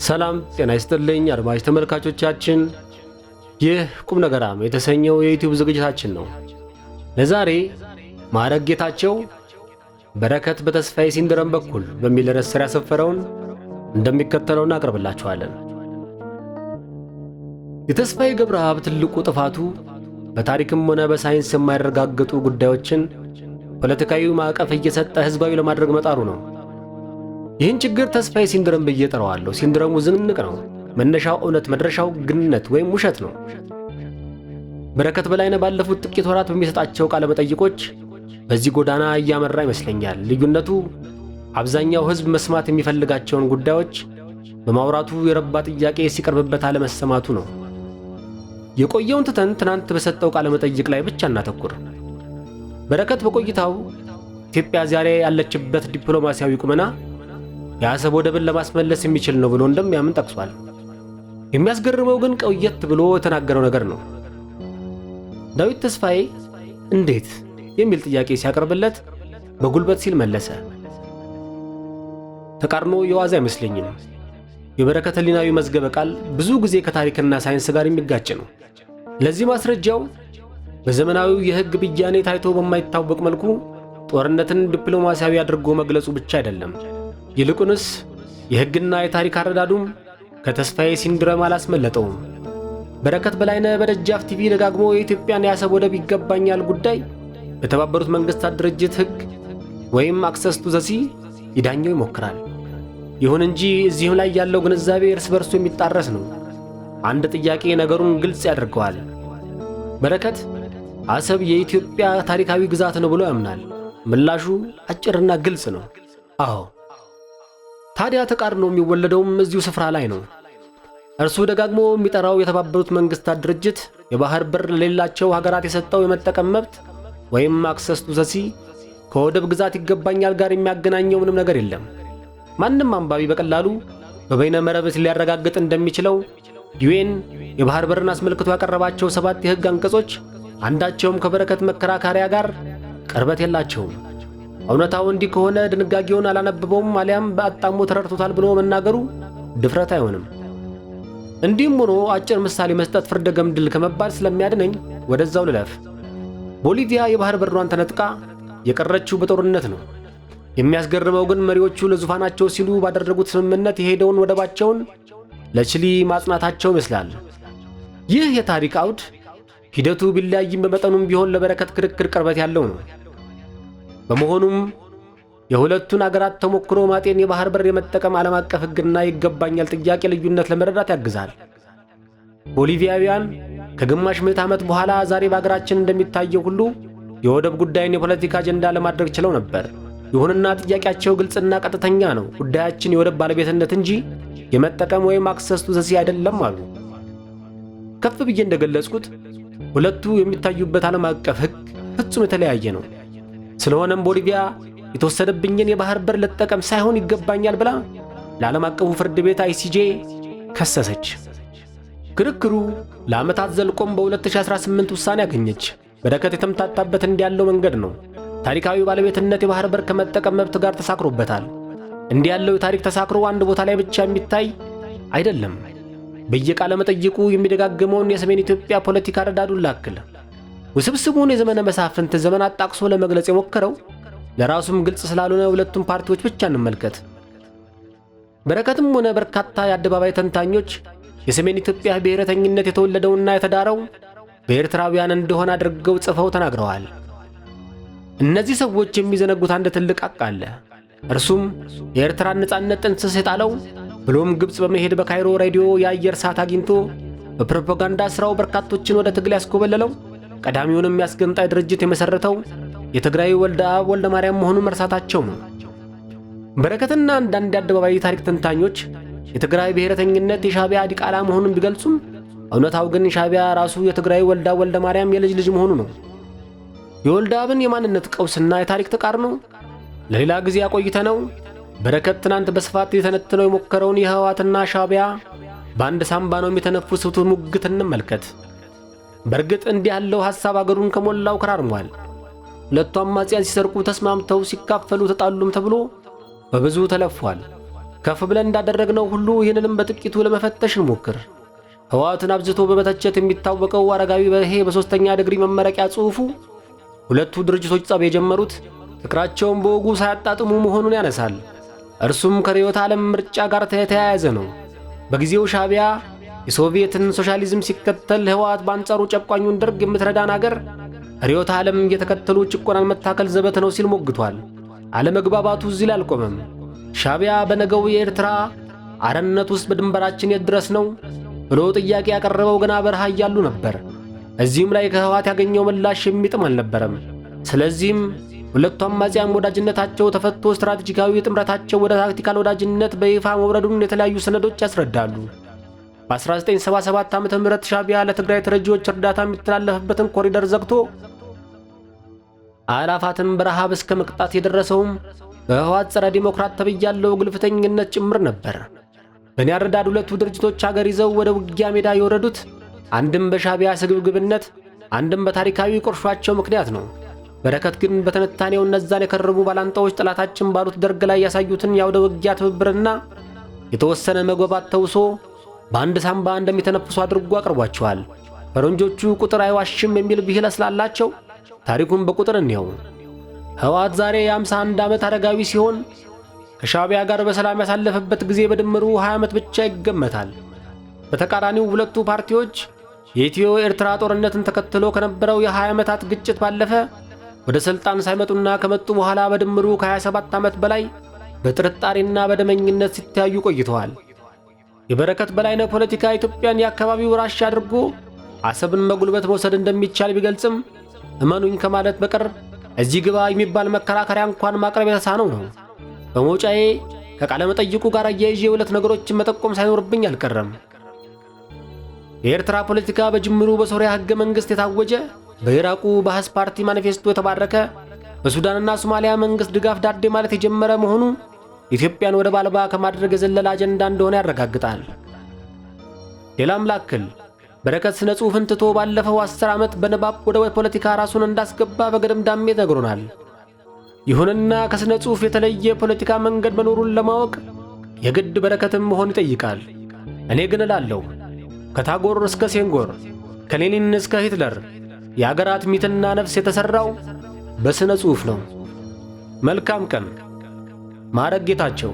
ሰላም ጤና ይስጥልኝ አድማጭ ተመልካቾቻችን፣ ይህ ቁም ነገራም የተሰኘው የ YouTube ዝግጅታችን ነው። ለዛሬ ማዕረግ ጌታቸው በረከት በተስፋዬ ሲንድረም በኩል በሚል ርዕስ ስር ያሰፈረውን እንደሚከተለው እናቀርብላችኋለን። የተስፋዬ ገብረአብ ትልቁ ጥፋቱ በታሪክም ሆነ በሳይንስ የማይረጋገጡ ጉዳዮችን ፖለቲካዊ ማዕቀፍ እየሰጠ ህዝባዊ ለማድረግ መጣሩ ነው። ይህን ችግር ተስፋዬ syndrome ብዬ ጠራዋለሁ። Syndrome ኡ ዝንቅ ነው። መነሻው እውነት፣ መድረሻው ግነት ወይም ውሸት ነው። በረከት በላይነህ ባለፉት ጥቂት ወራት በሚሰጣቸው ቃለ መጠይቆች በዚህ ጎዳና እያመራ ይመስለኛል። ልዩነቱ አብዛኛው ህዝብ መስማት የሚፈልጋቸውን ጉዳዮች በማውራቱ የረባ ጥያቄ ሲቀርብበት አለመሰማቱ ነው። የቆየውን ትተን ትናንት በሰጠው ቃለ መጠይቅ ላይ ብቻ እናተኩር። በረከት በቆይታው ኢትዮጵያ ዛሬ ያለችበት ዲፕሎማሲያዊ ቁመና የአሰብ ወደብን ለማስመለስ የሚችል ነው ብሎ እንደሚያምን ጠቅሷል። የሚያስገርመው ግን ቆየት ብሎ የተናገረው ነገር ነው። ዳዊት ተስፋዬ እንዴት የሚል ጥያቄ ሲያቀርብለት በጉልበት ሲል መለሰ። ተቃርኖ የዋዛ አይመስለኝም። የበረከት ህሊናዊ መዝገበ ቃል ብዙ ጊዜ ከታሪክና ሳይንስ ጋር የሚጋጭ ነው። ለዚህ ማስረጃው በዘመናዊው የህግ ብያኔ ታይቶ በማይታወቅ መልኩ ጦርነትን ዲፕሎማሲያዊ አድርጎ መግለጹ ብቻ አይደለም። ይልቁንስ የህግና የታሪክ አረዳዱም ከተስፋዬ syndrome አላስመለጠውም። በረከት በላይነህ በደጃፍ ቲቪ ደጋግሞ የኢትዮጵያን የአሰብ ወደብ ይገባኛል ጉዳይ በተባበሩት መንግስታት ድርጅት ህግ ወይም access to the sea ሊዳኘው ይሞክራል። ይሁን እንጂ እዚህም ላይ ያለው ግንዛቤ እርስ በርሱ የሚጣረስ ነው። አንድ ጥያቄ ነገሩን ግልጽ ያደርገዋል። በረከት አሰብ የኢትዮጵያ ታሪካዊ ግዛት ነው ብሎ ያምናል። ምላሹ አጭርና ግልጽ ነው፣ አዎ። ታዲያ ተቃርኖ የሚወለደውም እዚሁ ስፍራ ላይ ነው። እርሱ ደጋግሞ የሚጠራው የተባበሩት መንግስታት ድርጅት የባህር በር ለሌላቸው ሀገራት የሰጠው የመጠቀም መብት ወይም access to the sea ከወደብ ግዛት ይገባኛል ጋር የሚያገናኘው ምንም ነገር የለም። ማንም አንባቢ በቀላሉ በበይነ መረብ ሊያረጋግጥ እንደሚችለው UN የባህር በርን አስመልክቶ ያቀረባቸው ሰባት የሕግ አንቀጾች አንዳቸውም ከበረከት መከራከሪያ ጋር ቅርበት የላቸውም። እውነታው እንዲህ ከሆነ ድንጋጌውን አላነበበውም አሊያም በአጣሞ ተረድቶታል ብሎ መናገሩ ድፍረት አይሆንም። እንዲህም ሆኖ አጭር ምሳሌ መስጠት ፍርደ ገምድል ከመባል ስለሚያድነኝ ወደዛው ልለፍ። ቦሊቪያ የባህር በሯን ተነጥቃ የቀረችው በጦርነት ነው። የሚያስገርመው ግን መሪዎቹ ለዙፋናቸው ሲሉ ባደረጉት ስምምነት የሄደውን ወደባቸውን ለቺሊ ማጽናታቸው ይመስላል። ይህ የታሪክ አውድ ሂደቱ ቢለያይም በመጠኑም ቢሆን ለበረከት ክርክር ቅርበት ያለው ነው። በመሆኑም የሁለቱን አገራት ተሞክሮ ማጤን የባህር በር የመጠቀም ዓለም አቀፍ ሕግና ይገባኛል ጥያቄ ልዩነት ለመረዳት ያግዛል። ቦሊቪያውያን ከግማሽ ምዕተ ዓመት በኋላ ዛሬ በአገራችን እንደሚታየው ሁሉ የወደብ ጉዳይን የፖለቲካ አጀንዳ ለማድረግ ችለው ነበር። ይሁንና ጥያቄያቸው ግልጽና ቀጥተኛ ነው። ጉዳያችን የወደብ ባለቤትነት እንጂ የመጠቀም ወይም access to the sea አይደለም አሉ። ከፍ ብዬ እንደገለጽኩት ሁለቱ የሚታዩበት ዓለም አቀፍ ሕግ ፍጹም የተለያየ ነው። ስለሆነም ቦሊቪያ የተወሰደብኝን የባህር በር ልጠቀም ሳይሆን ይገባኛል ብላ ለዓለም አቀፉ ፍርድ ቤት ICJ ከሰሰች። ክርክሩ ለዓመታት ዘልቆም በ2018 ውሳኔ አገኘች። በረከት የተምታታበት እንዲህ ያለው መንገድ ነው። ታሪካዊ ባለቤትነት የባህር በር ከመጠቀም መብት ጋር ተሳክሮበታል። እንዲህ ያለው የታሪክ ተሳክሮ አንድ ቦታ ላይ ብቻ የሚታይ አይደለም። በየቃለ መጠይቁ የሚደጋግመውን የሰሜን ኢትዮጵያ ፖለቲካ አረዳዱን ላክል። ውስብስቡን የዘመነ መሳፍንት ዘመን አጣቅሶ ለመግለጽ የሞከረው ለራሱም ግልጽ ስላልሆነ ሁለቱም ፓርቲዎች ብቻ እንመልከት። በረከትም ሆነ በርካታ የአደባባይ ተንታኞች የሰሜን ኢትዮጵያ ብሔረተኝነት የተወለደውና የተዳረው በኤርትራውያን እንደሆነ አድርገው ጽፈው ተናግረዋል። እነዚህ ሰዎች የሚዘነጉት አንድ ትልቅ ሐቅ አለ። እርሱም የኤርትራን ነጻነት ጥንስስ የጣለው ብሎም ግብፅ በመሄድ በካይሮ ሬዲዮ የአየር ሰዓት አግኝቶ በፕሮፓጋንዳ ሥራው በርካቶችን ወደ ትግል ያስኮበለለው፣ ቀዳሚውንም የአስገንጣይ ድርጅት የመሠረተው የትግራይ ወልደ አብ ወልደ ማርያም መሆኑን መርሳታቸው ነው። በረከትና አንዳንድ የአደባባይ ታሪክ ተንታኞች የትግራይ ብሔረተኝነት የሻዕቢያ ዲቃላ መሆኑን ቢገልጹም እውነታው ግን ሻዕቢያ ራሱ የትግራይ ወልደ አብ ወልደ ማርያም የልጅ ልጅ መሆኑ ነው። የወልደ አብን የማንነት ቀውስና የታሪክ ተቃርኖ ለሌላ ጊዜ አቆይተነው በረከት ትናንት በስፋት ሊተነትነው የሞከረውን የህወሓትና ሻዕቢያ በአንድ ሳምባ ነው የሚተነፍሱት ሙግት እንመልከት። በእርግጥ እንዲህ ያለው ሐሳብ አገሩን ከሞላው ከራርሟል። ሁለቱ አማጽያን ሲሰርቁ ተስማምተው፣ ሲካፈሉ ተጣሉም ተብሎ በብዙ ተለፏል። ከፍ ብለን እንዳደረግነው ሁሉ ይህንንም በጥቂቱ ለመፈተሽ እንሞክር። ህወሓትን አብዝቶ በመተቸት የሚታወቀው አረጋዊ በርሄ በሦስተኛ ዲግሪ መመረቂያ ጽሑፉ ሁለቱ ድርጅቶች ጸብ የጀመሩት ፍቅራቸውን በወጉ ሳያጣጥሙ መሆኑን ያነሳል። እርሱም ከርዕዮተ ዓለም ምርጫ ጋር የተያያዘ ነው። በጊዜው ሻዕቢያ የሶቪየትን ሶሻሊዝም ሲከተል፣ ህወሓት በአንጻሩ ጨቋኙን ደርግ የምትረዳን አገር ርዕዮተ ዓለም እየተከተሉ ጭቆናን መታከል ዘበት ነው ሲል ሞግቷል። አለመግባባቱ እዚህ ላይ አልቆመም። ሻዕቢያ በነገው የኤርትራ አርነት ውስጥ በድንበራችን የት ድረስ ነው ብሎ ጥያቄ ያቀረበው ገና በረሃ እያሉ ነበር። እዚህም ላይ ከህወሓት ያገኘው ምላሽ የሚጥም አልነበረም። ስለዚህም ሁለቱ አማጽያን ወዳጅነታቸው ተፈቶ ስትራቴጂካዊ ጥምረታቸው ወደ tactical ወዳጅነት በይፋ መውረዱን የተለያዩ ሰነዶች ያስረዳሉ። በ1977 ዓ.ም ሻዕቢያ ለትግራይ ተረጂዎች እርዳታ የሚተላለፍበትን ኮሪደር ዘግቶ አላፋትን በረሃብ እስከ መቅጣት የደረሰውም በህወሓት ጸረ ዲሞክራት ተብያለው ግልፍተኝነት ጭምር ነበር። በእኔ አረዳድ ሁለቱ ድርጅቶች አገር ይዘው ወደ ውጊያ ሜዳ የወረዱት አንድም በሻዕቢያ ስግብግብነት፣ አንድም በታሪካዊ ቁርሾአቸው ምክንያት ነው። በረከት ግን በትንታኔው እነዛን የከረሙ ባላንጣዎች ጠላታችን ባሉት ደርግ ላይ ያሳዩትን የአውደ ውጊያ ትብብርና የተወሰነ መግባባት ተውሶ በአንድ ሳንባ እንደሚተነፍሱ አድርጎ አቅርቧቸዋል። ፈረንጆቹ ቁጥር አይዋሽም የሚል ብሂል ስላላቸው ታሪኩን በቁጥር እንየው። ህወሓት ዛሬ የ51 ዓመት አረጋዊ ሲሆን ከሻዕቢያ ጋር በሰላም ያሳለፈበት ጊዜ በድምሩ 20 ዓመት ብቻ ይገመታል። በተቃራኒው ሁለቱ ፓርቲዎች የኢትዮ ኤርትራ ጦርነትን ተከትሎ ከነበረው የ20 ዓመታት ግጭት ባለፈ ወደ ሥልጣን ሳይመጡና ከመጡ በኋላ በድምሩ ከ27 ዓመት በላይ በጥርጣሬና በደመኝነት ሲተያዩ ቆይተዋል። የበረከት በላይነህ ፖለቲካ ኢትዮጵያን የአካባቢው ራሻ አድርጎ አሰብን በጉልበት መውሰድ እንደሚቻል ቢገልጽም እመኑኝ ከማለት በቀር እዚህ ግባ የሚባል መከራከሪያ እንኳን ማቅረብ የተሳነው ነው። በመውጫዬ ከቃለ መጠይቁ ጋር አያይዤ ሁለት ነገሮችን መጠቆም ሳይኖርብኝ አልቀረም። የኤርትራ ፖለቲካ በጅምሩ በሶሪያ ሕገ መንግሥት የታወጀ፣ በኢራቁ ባሕስ ፓርቲ ማኒፌስቶ የተባረከ፣ በሱዳንና ሶማሊያ መንግሥት ድጋፍ ዳዴ ማለት የጀመረ መሆኑ ኢትዮጵያን ወደብ አልባ ከማድረግ የዘለለ አጀንዳ እንደሆነ ያረጋግጣል። ሌላም ላክል፣ በረከት ስነ ጽሑፍን ትቶ ባለፈው 10 ዓመት በንባብ ወደ ፖለቲካ ራሱን እንዳስገባ በገደምዳሜ ነግሮናል። ይሁንና ከስነ ጽሑፍ የተለየ የፖለቲካ መንገድ መኖሩን ለማወቅ የግድ በረከትም መሆን ይጠይቃል። እኔ ግን እላለሁ ከታጎር እስከ ሴንጎር፣ ከሌኒን እስከ ሂትለር የአገራት myth ና ነፍስ የተሠራው በስነ ጽሑፍ ነው። መልካም ቀን። ማዕረግ ጌታቸው።